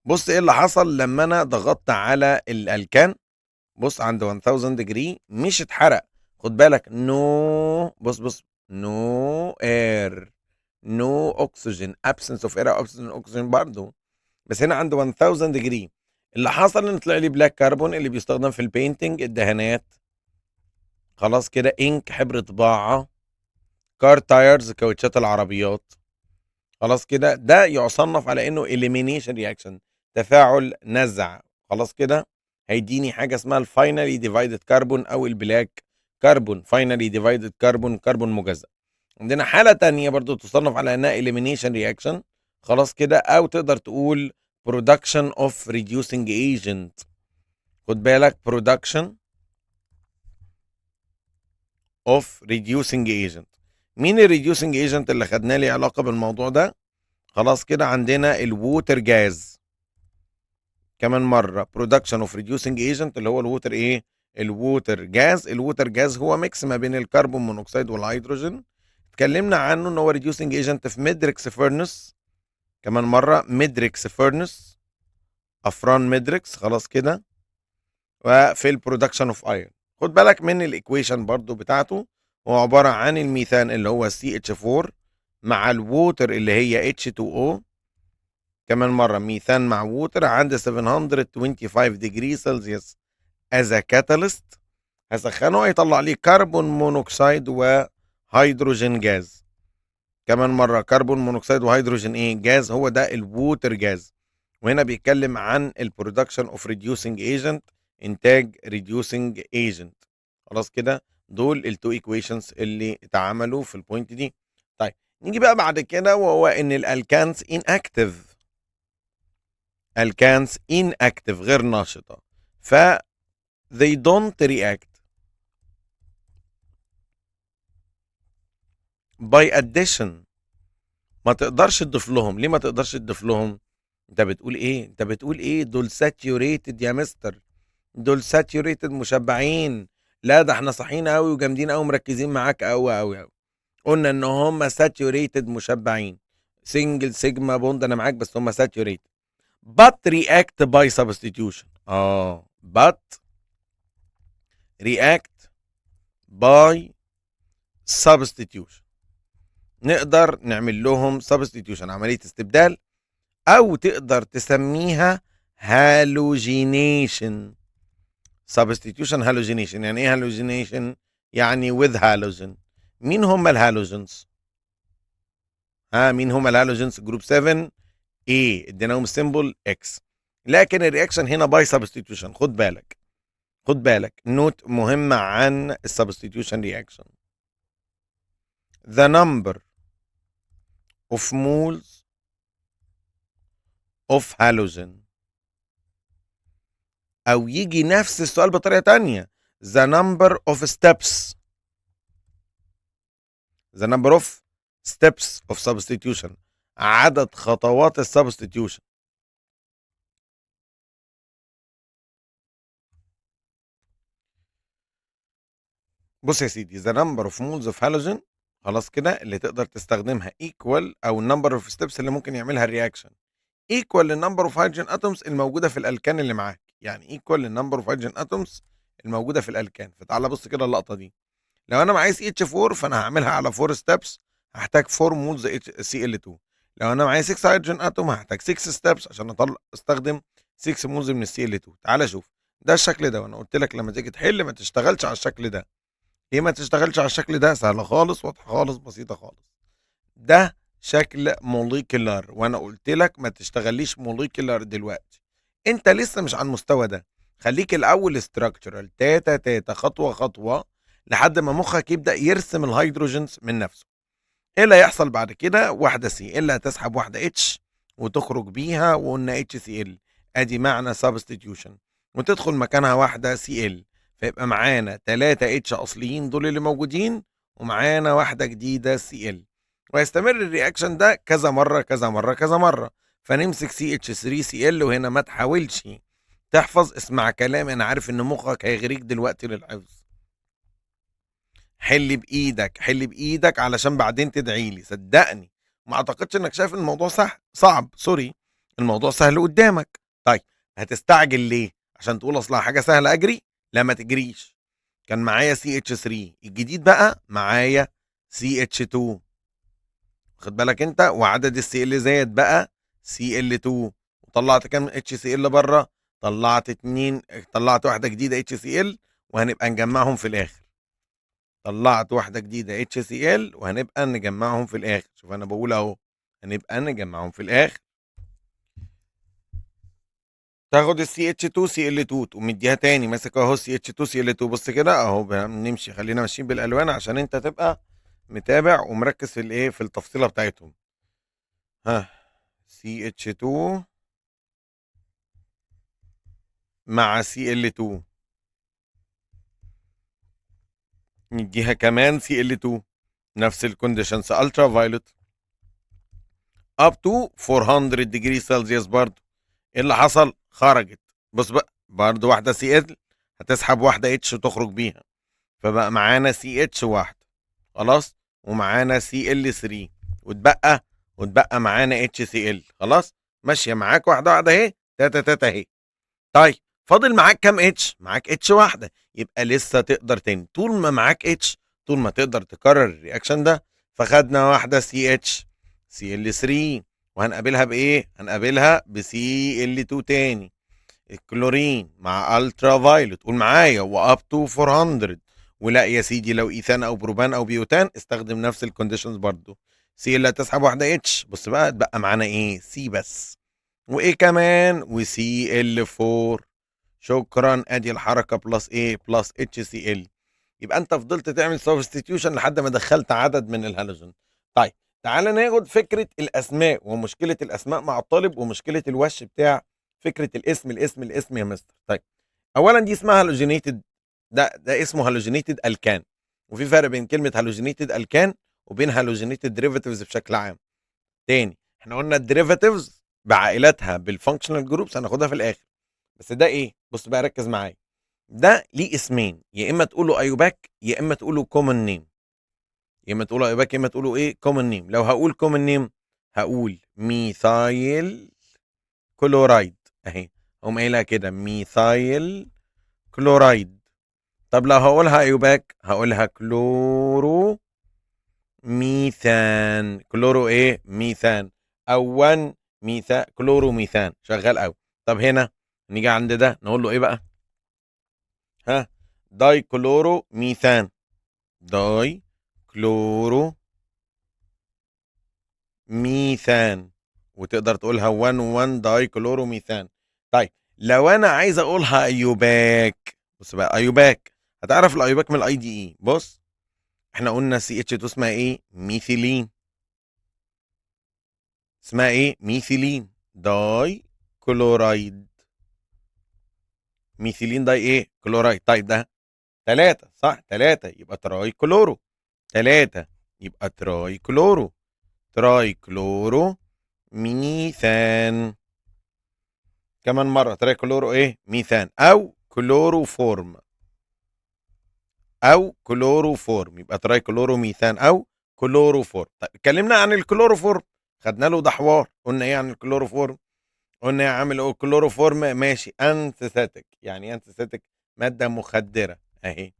بص ايه اللي حصل لما انا ضغطت على الالكان. بص، عند 1000 degree مش اتحرق. خد بالك، no، بص بص، no air، no oxygen، absence of air، absence oxygen برضه. بس هنا عند 1000 degree اللي حصل ان طلع لي black carbon اللي بيستخدم في ال painting، الدهانات. خلاص كده، ink، حبر طباعه، car tires، كاوتشات العربيات. خلاص كده، ده يصنف على انه elimination reaction، تفاعل نزع. خلاص كده، هيديني حاجة اسمها ال finely divided carbon او ال black carbon، finely divided carbon، كربون مجزأ. عندنا حاله تانية برضو تصنف على انها elimination reaction. خلاص كده، او تقدر تقول production of reducing agent. خد بالك، production of reducing agent. مين ال reducing agent اللي خدناه ليه علاقة بالموضوع ده؟ خلاص كده، عندنا ال water gas. كمان مرة، production of reducing agent اللي هو ال water ايه؟ ال water gas. ال water gas هو mix ما بين ال carbon monoxide والهيدروجين. اتكلمنا عنه ان هو reducing agent في Midrex furnace. كمان مرة، Midrex furnace، افران ميدريكس. خلاص كده، وفي ال production of iron. خد بالك من ال equation برضو بتاعته، هو عبارة عن الميثان اللي هو CH4 مع ال water اللي هي H2O. كمان مرة، ميثان مع water عند 725 degree Celsius as catalyst. هسخنه هيطلع لي carbon monoxide و hydrogen gas. كمان مرة، carbon monoxide وهيدروجين ايه؟ جاز. هو ده ال water gas. وهنا بيتكلم عن ال production of reducing agent، انتاج reducing agent. خلاص كده، دول ال two equations اللي اتعملوا في ال point دي. طيب، نيجي بقى بعد كده، وهو ان ال alkanes inactive، alkanes inactive، غير نشطة، ف they don't react by addition. ما تقدرش تضيف لهم. ليه ما تقدرش تضيف لهم؟ انت بتقول ايه؟ انت بتقول ايه؟ دول saturated يا مستر، دول saturated، مشبعين. لا، ده احنا صاحيين قوي وجامدين قوي، مركزين معاك قوي قوي قوي. قلنا ان هم saturated، مشبعين، single sigma bond، انا معاك، بس هم saturated but react by substitution. But react by substitution، نقدر نعمل لهم substitution، عملية استبدال، أو تقدر تسميها halogenation. substitution، halogenation. يعني ايه halogenation؟ يعني with halogen. مين هم ال halogens؟ ها، مين هم ال halogens؟ group 7 A، اديناهم symbol X. لكن ال reaction هنا by substitution. خد بالك، خد بالك، note مهمة عن ال substitution reaction: the number of moles of halogen. او يجي نفس السؤال بطريقة تانية، the number of steps، the number of steps of substitution، عدد خطوات ال substitution. بص يا سيدي، the number of moles of halogen خلاص كده اللي تقدر تستخدمها equal، او number of steps اللي ممكن يعملها ال reaction equal لل number of hydrogen atoms الموجودة في الالكان اللي معاك، يعني equal لل number of hydrogen atoms الموجودة في الالكان. فتعالى بص كده اللقطة دي، لو انا معايا CH4 فانا هعملها على 4 steps، هحتاج 4 moles Cl2. لو انا معايا 6 hydrogen atom هحتاج 6 steps عشان اطلع استخدم 6 moles من ال Cl2. تعالى شوف ده الشكل ده، وانا قلت لك لما تيجي تحل ما تشتغلش على الشكل ده. ليه ما تشتغلش على الشكل ده؟ سهلة خالص، واضحة خالص، بسيطة خالص. ده شكل molecular، وانا قلت لك ما تشتغليش molecular دلوقتي، انت لسه مش على المستوى ده، خليك الاول structural، تاتا تاتا خطوة خطوة لحد ما مخك يبدا يرسم ال hydrogens من نفسه. ايه اللي هيحصل بعد كده؟ واحدة Cl هتسحب واحدة H وتخرج بيها، وقلنا HCl، ادي معنى substitution، وتدخل مكانها واحدة Cl، فيبقى معانا 3 H اصليين دول اللي موجودين، ومعانا واحدة جديدة Cl، ويستمر ال reaction ده كذا مرة كذا مرة كذا مرة. فنمسك CH3Cl، وهنا ما تحاولش تحفظ، اسمع كلام، انا عارف ان مخك هيغريك دلوقتي للحفظ. حل بايدك، حل بايدك علشان بعدين تدعي لي، صدقني. ما اعتقدش انك شايف الموضوع صح صعب، sorry، الموضوع سهل قدامك. طيب هتستعجل ليه؟ عشان تقول اصلها حاجة سهلة اجري؟ لا ما تجريش. كان معايا CH3، الجديد بقى معايا CH2، خد بالك انت، وعدد ال Cl زاد بقى Cl2، وطلعت كام HCl بره؟ طلعت 2، طلعت واحدة جديدة HCl، وهنبقى نجمعهم في الاخر. طلعت واحدة جديدة HCl وهنبقى نجمعهم في الاخر. شوف انا بقول اهو، هنبقى نجمعهم في الاخر. تاخد ال CH2Cl2 تقوم مديها تاني، ماسك اهو CH2Cl2، بص كده اهو بنمشي، خلينا ماشيين بالالوان عشان انت تبقى متابع ومركز في الايه، في التفصيله بتاعتهم. ها CH2 مع Cl2، نديها كمان Cl2، نفس ال conditions، ultraviolet up to 400 degree Celsius برضه. ايه اللي حصل؟ خرجت، بص بقى برضه واحدة Cl هتسحب واحدة H وتخرج بيها، فبقى معانا CH واحدة خلاص، ومعانا Cl3، واتبقى معانا HCl خلاص. ماشية معاك واحدة واحدة اهي، تاتا تاتا اهي. طيب فاضل معاك كام H؟ معاك H واحدة، يبقى لسه تقدر تاني. طول ما معاك H طول ما تقدر تكرر ال reaction ده. فخدنا واحدة CH Cl3، وهنقابلها بايه؟ هنقابلها ب Cl2 تاني، الكلورين مع ultraviolet، قول معايا، و up to 400. ولا يا سيدي لو ايثان او بروبان او بيوتان استخدم نفس ال conditions برضو. Cl هتسحب واحدة H، بص بقى اتبقى معانا ايه؟ C بس، وايه كمان؟ و Cl4. شكرا، ادي الحركة plus ايه؟ plus HCl. يبقى انت فضلت تعمل substitution لحد ما دخلت عدد من الهالوجين. طيب تعالى ناخد فكرة الاسماء ومشكلة الاسماء مع الطالب ومشكلة الوش بتاع فكرة الاسم الاسم الاسم يا مستر. طيب اولا دي اسمها halogenated، ده اسمه halogenated alkane، وفي فرق بين كلمة halogenated alkane وبين halogenated derivatives بشكل عام. تاني احنا قلنا ال derivatives بعائلاتها بال functional groups هناخدها في الاخر، بس ده ايه؟ بص بقى ركز معايا، ده ليه اسمين، يا اما تقوله IUPAC يا اما تقوله common name، يا اما تقوله IUPAC يا اما تقوله ايه؟ common name. لو هقول common name هقول methyl chloride اهي، اقوم قايلها كده methyl chloride. طب لو هقولها IUPAC هقولها chloro methane، chloro ايه؟ ميثان، او 1 metha chloro methane، شغال قوي. طب هنا نيجي عند ده نقول له ايه بقى؟ ها dichloro methane، dichloro methane، وتقدر تقولها 1 1 dichloro methane. طيب لو انا عايز اقولها IUPAC، بص بقى IUPAC، هتعرف ال IUPAC من ال IDE. بص احنا قلنا CH2 اسمها ايه؟ ميثيلين، اسمها ايه؟ methylene dichloride. methylene di ايه؟ كلورايد. طيب ده 3 صح؟ 3 يبقى trichloro. 3 يبقى trichloro. trichloro ميثان. كمان مرة trichloro ايه؟ ميثان او كلوروفورم. او كلوروفورم يبقى trichloro ميثان او كلوروفورم. طيب اتكلمنا عن الكلوروفورم، خدنا له ده حوار. قلنا ايه عن الكلوروفورم؟ قلنا يا عم الكلوروفورم ماشي anesthetic. يعني anesthetic مادة مخدرة اهي،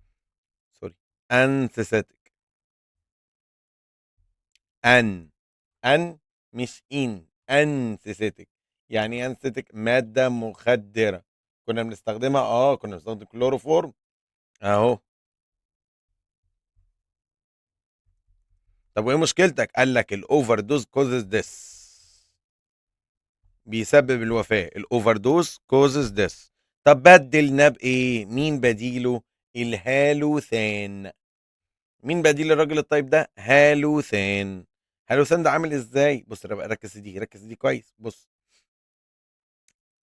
sorry anesthetic. an an مش in، anesthetic. يعني anesthetic مادة مخدرة. كنا بنستخدمها كنا بنستخدم كلوروفورم اهو. طب وايه مشكلتك؟ قال لك ال overdose causes death، بيسبب الوفاة. ال overdose causes death. طب بدلناه بايه؟ مين بديله؟ ال halothane. مين بديل الراجل الطيب ده؟ halothane. halothane ده عامل ازاي؟ بص ركز دي، ركز دي كويس. بص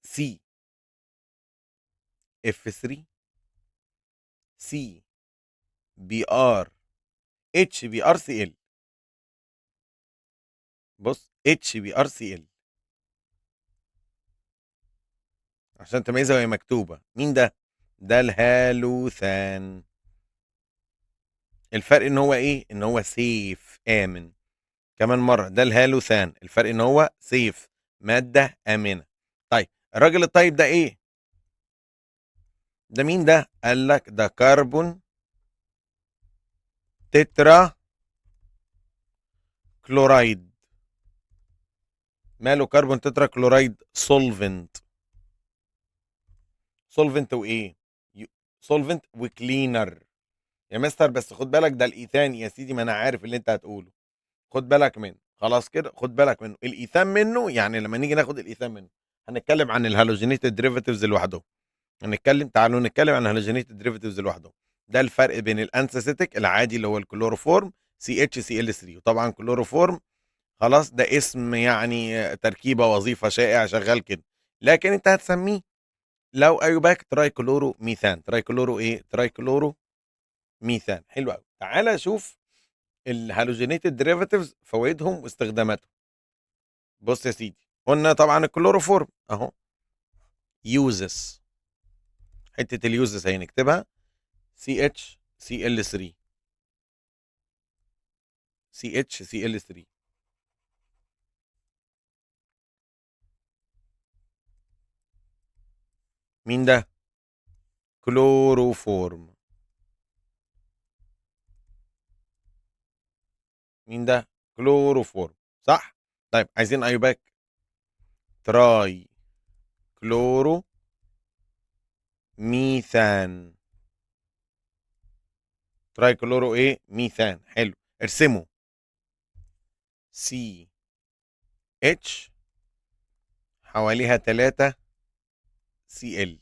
C F 3 C Br H Br Cl. بص H Br Cl عشان تميزها وهي مكتوبة. مين ده؟ ده ال halothane. الفرق ان هو ايه؟ ان هو safe، امن. كمان مرة ده ال halothane، الفرق ان هو safe، مادة امنه. طيب الراجل الطيب ده ايه؟ ده مين ده؟ قال لك ده carbon tetra chloride. ماله carbon tetrachloride؟ solvent. solvent وايه؟ solvent و cleaner يا مستر. بس خد بالك ده الايثان يا سيدي، ما انا عارف اللي انت هتقوله، خد بالك منه. خلاص كده خد بالك منه. الايثان منه، يعني لما نيجي ناخد الايثان منه هنتكلم عن ال halogenated derivatives لوحده. هنتكلم، تعالوا نتكلم عن ال halogenated derivatives لوحده. ده الفرق بين ال anesthetic العادي اللي هو الكلوروفورم CHCl 3، وطبعا كلوروفورم خلاص ده اسم يعني تركيبه وظيفة شائع شغال كده، لكن انت هتسميه لو IUPAC trichloro ميثان. trichloro ايه؟ trichloro ميثان. حلو قوي. تعالى شوف ال halogenated derivatives فوائدهم واستخداماتهم. بص يا سيدي، قلنا طبعا الكلوروفورم اهو uses، حتة ال uses اهي نكتبها CHCl 3 CHCl 3. مين ده؟ كلوروفورم. مين ده؟ كلوروفورم صح؟ طيب عايزين IUPAC trichloro ميثان. trichloro ايه؟ ميثان. حلو، ارسمه C H حواليها 3 Cl.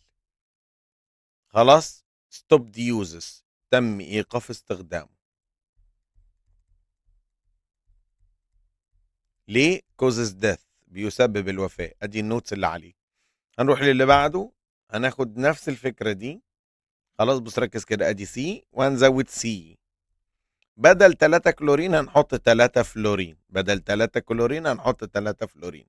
خلاص stopped uses، تم ايقاف استخدامه. ليه؟ causes death، بيسبب الوفاة. ادي ال notes اللي عليه. هنروح للي بعده، هناخد نفس الفكرة دي. خلاص بص ركز كده، ادي C وهنزود C، بدل 3 كلورين هنحط 3 فلورين، بدل 3 كلورين هنحط 3 فلورين.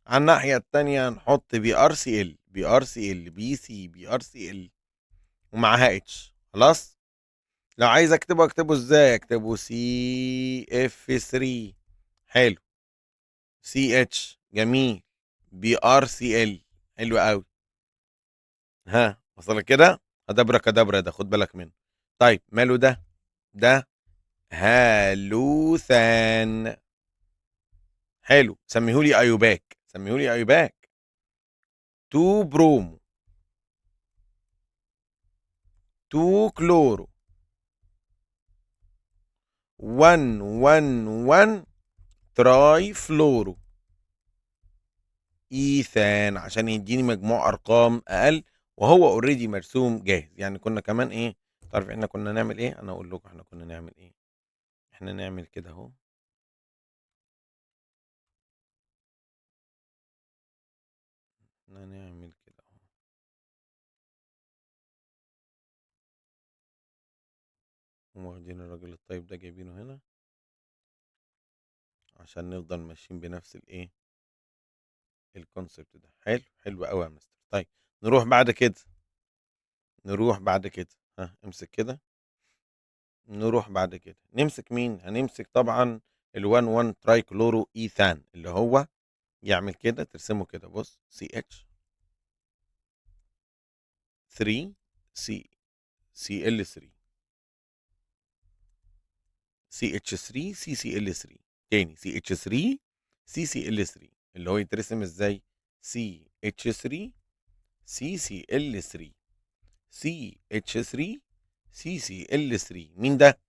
على الناحية التانية هنحط بي ار سي ال، بي ار سي ال، بي سي، بي ار سي ال، ومعاها H. خلاص لو عايز اكتبه اكتبه ازاي؟ اكتبه C F 3. حلو، C H جميل، Br Cl حلو قوي. ها وصل كده؟ ادبره كدبره ده خد بالك منه. طيب ماله ده؟ ده halothane. حلو، سميهولي IUPAC، سميهولي IUPAC 2 bromo 2 chloro 1 1 1 trifluoro ethane، عشان يديني مجموع ارقام اقل، وهو already مرسوم جاهز. يعني كنا كمان ايه، تعرف احنا كنا نعمل ايه؟ انا اقول لكم احنا كنا نعمل ايه. احنا نعمل كده اهو، احنا نعمل كده اهو. واخدين الراجل الطيب ده جايبينه هنا عشان نفضل ماشيين بنفس الايه ال concept ده. حلو، حلو قوي يا مستر. طيب نروح بعد كده، نروح بعد كده، ها امسك كده، نروح بعد كده نمسك مين؟ هنمسك طبعا ال 1 1 trichloroethane اللي هو يعمل كده، ترسمه كده، بص CH 3 C Cl 3 CH 3 CCl 3 تاني CH 3 CCl 3 اللي هو يترسم ازاي؟ CH 3 CCl 3 CH 3 CCl 3. مين ده؟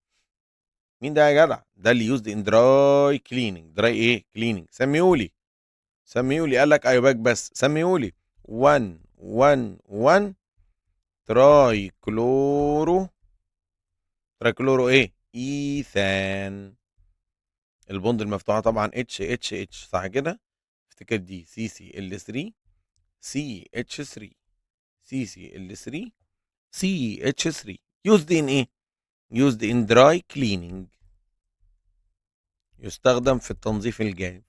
مين ده يا جدع؟ ده اللي used in dry cleaning. dry ايه؟ cleaning. سميهولي، سميهولي، قال لك IUPAC بس، سميهولي 1 1 1 trichloro، trichloro ايه؟ ethane. ال bond المفتوحة طبعا H H H صح كده؟ افتكر دي CCl 3 CH 3 CCl 3 CH 3. used in ايه؟ used in dry cleaning، يستخدم في التنظيف الجاف.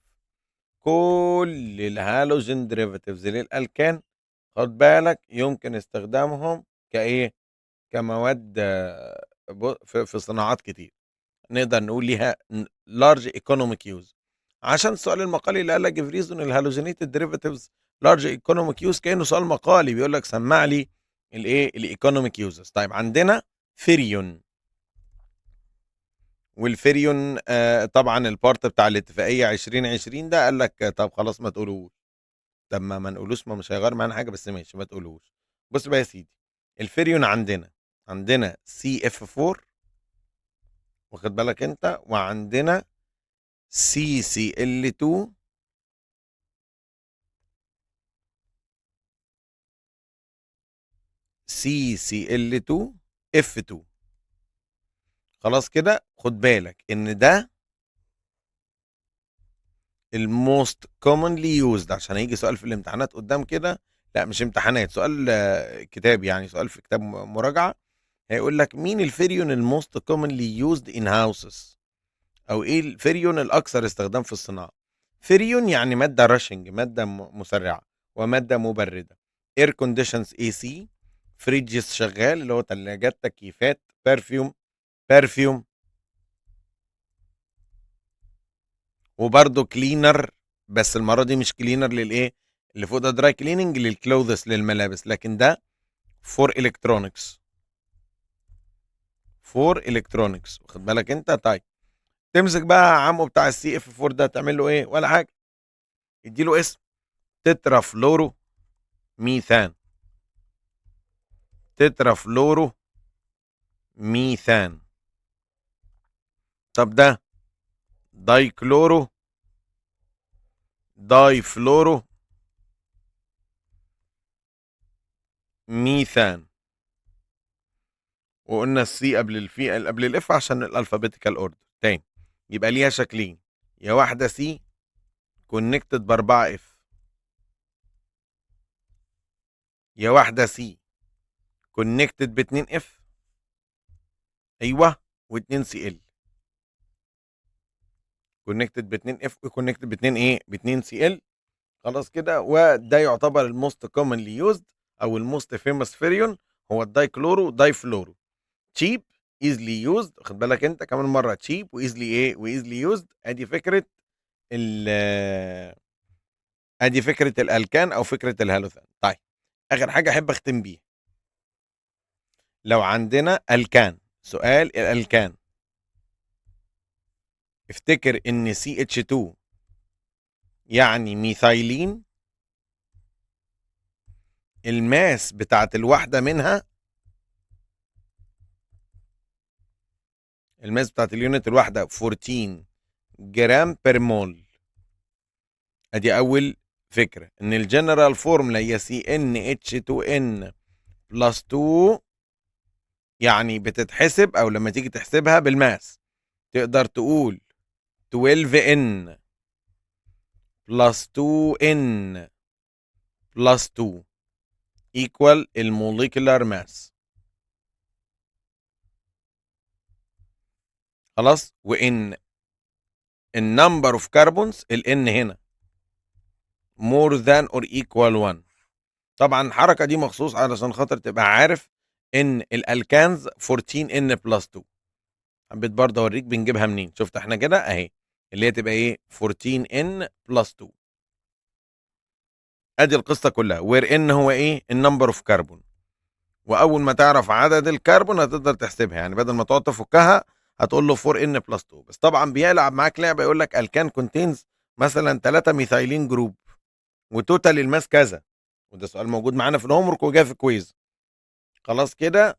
كل ال halogen derivatives لل alkane خد بالك يمكن استخدامهم كايه؟ كمواد في صناعات كتير، نقدر نقول ليها large economic use. عشان السؤال المقالي اللي قال لك give reason ال halogenated derivatives large economic use، كانه سؤال مقالي بيقول لك سمع لي الايه؟ ال economic uses. طيب عندنا فريون، والفريون طبعا ال part بتاع الاتفاقية 2020 ده قال لك طب خلاص ما تقولوش. طب ما نقولوش، ما مش هيغير معانا حاجة، بس ماشي ما تقولوش. بص بقى يا سيدي، الفريون عندنا CF 4 واخد بالك انت، وعندنا CCl 2 CCl 2 F 2. خلاص كده خد بالك ان ده ال most commonly used، عشان هيجي سؤال في الامتحانات قدام كده، لا مش امتحانات، سؤال كتاب، يعني سؤال في كتاب مراجعه، هيقول لك مين الفريون ال most commonly used in houses، او ايه الفريون الاكثر استخدام في الصناعة. فريون يعني مادة rushing، مادة مسرعة ومادة مبرده. air conditions AC، fridges شغال اللي هو ثلاجات، تكييفات، perfume، perfume، وبرده cleaner، بس المرة دي مش cleaner للايه اللي فوق ده dry cleaning لل clothes للملابس، لكن ده for electronics، for electronics واخد بالك انت. طيب تمسك بقى عمو بتاع ال CF 4 ده تعمل له ايه؟ ولا حاجة، اديله اسم tetrafluoromethane، tetrafluoromethane. طب ده dichloro، difluoromethane، وقلنا ال C قبل الفي قبل ال F عشان ال alphabetical order. تاني يبقى ليها شكلين، يا واحدة C connected ب4 F، يا واحدة C connected ب2 F، ايوه، و2 Cl، connected ب2 F و connected ب2 ايه؟ ب2 Cl. خلاص كده، وده يعتبر ال most commonly used او ال most famous freon هو ال dichloro difluoro. cheap easily used، خد بالك انت كمان مرة، cheap و easily ايه؟ و easily used. ادي فكرة ال ادي فكرة الالكان او فكرة ال halothane. طيب اخر حاجة احب اختم بيها، لو عندنا الكان، سؤال الالكان، افتكر ان CH2 يعني methylene، ال mass بتاعت الواحدة منها، ال mass بتاعت ال unit الواحدة 14 gram per mole. ادي اول فكرة، ان ال general formula هي CnH2n plus 2، يعني بتتحسب او لما تيجي تحسبها بال mass تقدر تقول 12n plus 2n plus 2 equal ال molecular mass. خلاص، وان ال number of carbons ال n هنا more than or equal 1. طبعا الحركة دي مخصوص علشان خاطر تبقى عارف ان ال alkanes 14 n plus 2. حبيت برضه اوريك بنجيبها منين. شفت احنا كده اهي اللي هي تبقى ايه 14 n plus 2. ادي القصة كلها، where n هو ايه ال number of carbon. واول ما تعرف عدد الكربون هتقدر تحسبها، يعني بدل ما تقعد تفكها هتقول له 4 n plus 2. بس طبعا بيلعب معاك لعبه يقول لك alkane contains مثلا 3 methylene group و total ال mass كذا، وده سؤال موجود معانا في ال homework وجاي في quiz. خلاص كده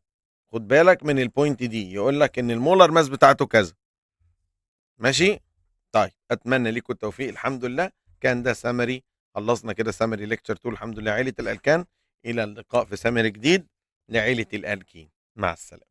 خد بالك من ال point دي، يقول لك ان ال molar mass بتاعته كذا. ماشي؟ طيب اتمنى لكم التوفيق. الحمد لله كان ده سمري، خلصنا كده summary lecture 2 الحمد لله عيله الالكان. الى اللقاء في سمري جديد لعيلة الالكين. مع السلامة.